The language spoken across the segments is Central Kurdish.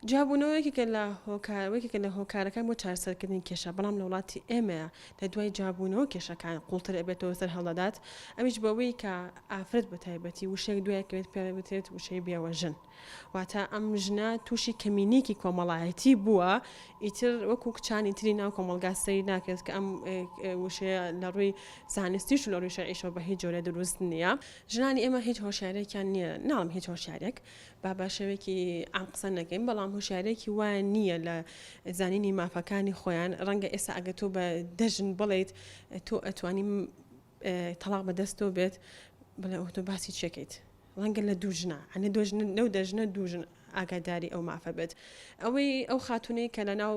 جیابوونەوە یەکێکە لە هۆکار یەکێکە لە هۆکارەکان بۆ چارەسەرکردنی کێشە، بەڵام لە وڵاتی ئێمەیا لە دوای جیابوونەوە کێشەکان قوڵتر ئەبێتەوە سەر هەڵدەدات، ئەویش بەوەی کە ئافرەت بە تایبەتی وشەیەک دوای ئەکەوێت پێ ئەوترێت وشەی بێوەژن واتە ئەم ژنە تووشی کەمینەیەکی کۆمەڵایەتی بووە ئیتر وەکو کچانی تری ناو کۆمەڵگا سەیر ناکرێت کە ئەم وشەیە لە ڕووی زانستیش و لە ڕووی شەرعیشەوە بە هیچ جۆرێ دروست نییە. ژنانی ئێمە هیچ هۆشیارێکیان نییە، ناڵێم هیچ هۆشیارێک، با بە شێوەیەکی عام قسە نەکەین، بەڵام هۆشیارێکی وایان نییە لە زانینی مافەکانی خۆیان، ڕەنگە ئێستا ئەگەر تۆ بە دە ژن بڵێیت تۆ ئەتوانی تەڵاق بە دەست تۆ بێت، بڵێ ئەوە تۆ باسی چیەکەیت؟ ڕەنگە لە دوو ژنە، یانی دوو ژنە لەو دە ژنە دوو ژن ئاگاداری ئەو مافە بێت. ئەوەی ئەو خاتوونەی کە لە ناو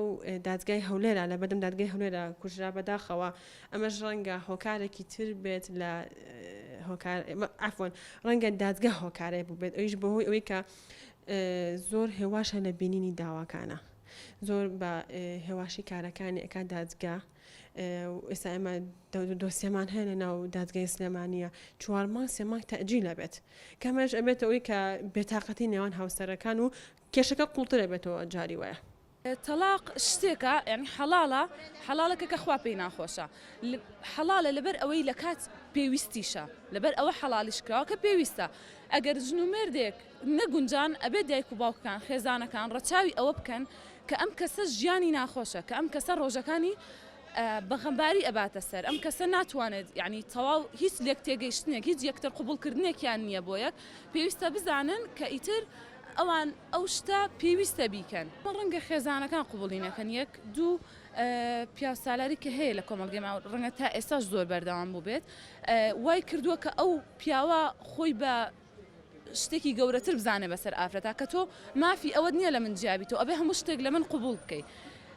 دادگای هەولێرا لە بەردەم دادگای هەولێرا کوژرا بەداخەوە ئەمەش ڕەنگە هۆکارێکی تر بێت لە هۆکار عەفوەن ڕەنگە دادگا هۆکارێک بووبێت ئەویش بەهۆی ئەوەی کە زۆر هێواشە لە بینینی داواکانە زۆر بە هێواشی کارەکانی ئەکات دادگا ئێستا ئێمە دۆسیەمان هەیە لە ناو دادگای سلێمانیە چوار مانگ سێ مانگ تەئجیل ئەبێت کەمەش ئەبێتە ئەوەی کە بێتاقەتی نێوان هاوسەرەکان و کێشەکە قوڵتر ئەبێتەوە جاری وایە. تەڵاق شتێکە یانی حەڵاڵە حەڵاڵەکە کە خوا پێی ناخۆشە حەڵاڵە لەبەر ئەوەی لە کات پێویستیشە لەبەر ئەوە حەڵالیش کراوە کە پێویستە ئەگەر ژن و مێردێک نەگونجان ئەبێت دایک و باوکەکان خێزانەکان ڕەچاوی ئەوە بکەن کە ئەم کەسە ژیانی ناخۆشە کە ئەم کەسە ڕۆژەکانی بە غەمباری ئەباتە سەر ئەم کەسە ناتوانێت یعنی تەواو هیچ لێک تێگەیشتنێک هیچ یەکتر قبوڵکردنێکیان نییە بۆ یەک پێویستە بزانن کە ئیتر ئەوان ئەو شتە پێویستە بیکەن. ڕەنگە خێزانەکان قبوڵی نەکەن یەک دوو پیاوسالاری کە هەیە لە کۆمەڵگەی ما ڕەنگە تا ئێستاش زۆر بەردەوام بووبێت وای کردووە کە ئەو پیاوە خۆی بە شتێکی گەورەتر بزانێ بەسەر ئافرەتا کە تۆ مافی ئەوەت نییە لە من جیابیتەوە ئەبێ هەموو شتێک لە من قبوڵ بکەی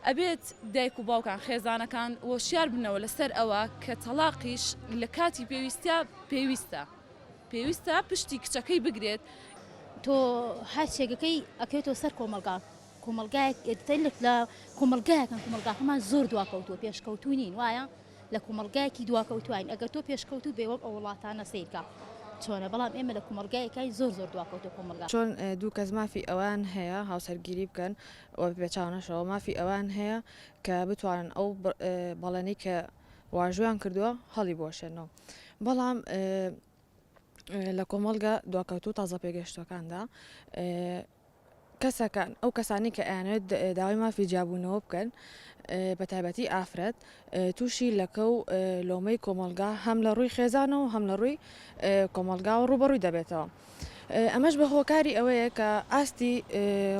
ئەبێت دایک و باوکان خێزانەکان وۆشیار بنەوە لەسەر ئەوە کە تەڵاقیش لە کاتی پێویستیا پێویستە پێویستە پشتی کچەکەی بگرێت. تۆ هەرچێکەکەی ئەکەوێتەوە سەر کۆمەڵگا کۆمەڵگایەک لە کۆمەڵگایەکان کۆمەڵگاکەمان زۆر دواکەوتووە پێشکەوتوو نین وایە لە کۆمەڵگایەکی دواکەوتوین ئەگەر تۆ پێشکەوتوو بێ وەک ئەو وڵاتانە سەیرکە چۆنە بەڵام ئێمە لە کۆمەڵگایەکای زۆر زۆر دواکەوتووە کۆمەڵگا. چۆن دوو کەس مافی ئەوەیان هەیە هاوسەرگیری بکەن و بە پێچەوانەشەوە مافی ئەوەیان هەیە کە بتوانن ئەو بەڵێنەی کە واژۆیان کردووە هەڵیبوەشێنەوە بەڵام لە کۆمەڵگە دواکەوتوو تازە پێگەشتوەکاندا کەسەکان ئەو کەسانی کە ئەیانەوێت داوای مافی جیابوونەوە بکەن بە تایبەتی ئافرەت تووشی لەکە و لۆمەی کۆمەڵگا هەم لە ڕووی خێزانەوە هەم لە ڕووی کۆمەڵگاوە ڕووبەڕووی دەبێتەوە. ئەمەش بە هۆکاری ئەوەیە کە ئاستی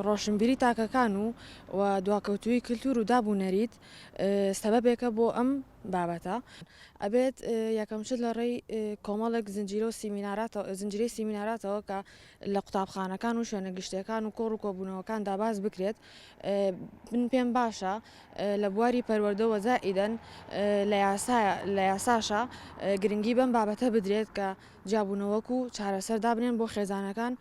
ڕۆشنبیری تاکەکان و و دواکەوتووی کلتور و داب و نەریت سەبەبێکە بۆ ئەم بابەتە. ئەبێت یەکەم شت لە ڕێی کۆمەڵێک زنجیرە و سیمیناراتەوە زنجیرەی سیمیناراتەوە کە لە قوتابخانەکان و شوێنە گشتیەکان و کۆڕ و کۆبوونەوەکاندا باس بکرێت من پێم باشە لە بواری پەروەردەوە زائیدەن لە یاسا لە یاساشا گرنگی بەم بابەتە بدرێت کە جیابوونەوەک و چارەسەر دابنێن بۆ خێزانەکان.